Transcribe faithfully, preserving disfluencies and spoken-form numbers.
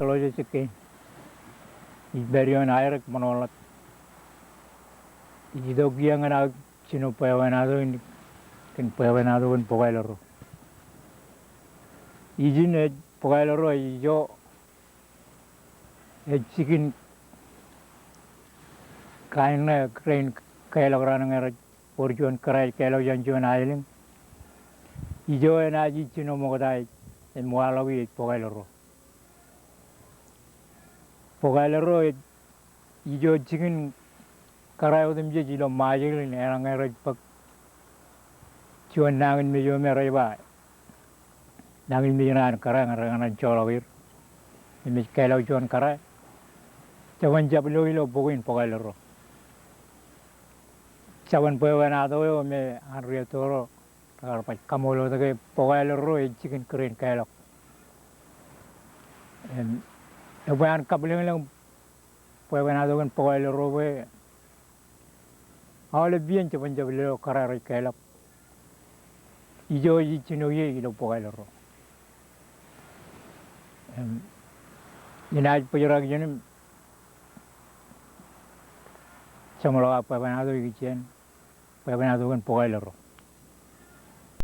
Ḷọk ej kein. Ij pād ioon Airik ṃōṇōṇō ḷọk. Ij itok kiiō ñan aō jino bwebwenato in, kōn bwebwenato kōn bōkāāl ro. Ijin ej bōkāāl ro ej ijo ej jikin kain ṇe kōrā in kālọk raṇ ñe rej bōd juon kōrā ej kālọk jān juon aelōñ. Ijo enaaj ij jino ṃokta ej, ej waḷọki ej bōkāāl ro. Bōkāāl ro ej ijo jikin kōrā otemjej ilo Ṃajeḷ in eḷaññe rej bōk juon nañinmej eo me rej ba nañinmej in an kōrā ñe rej ñan joḷọk er. Im ej kālọk juon kōrā. Jeban jab lo ilo bok in bōkāāl ro. Jabōn bwebwenato eo me an ri etto ro Rekar baj kaṃṃoolol wōt ke bōkāāl ro ej jikin kōrā in kālọk. Im, ebwe an kabwilōñlōñ bwebwenato kōn bōkāāl ro bwe aolep iien jeban jab lelo kōrā rej kālọk. Ijo ij jino ie ilo bōkāāl ro. Im, inaaj bōjrak jān im jeṃḷọk aō bwebwenato ikijjien. Bwebwenato kōn bōkāāl ro.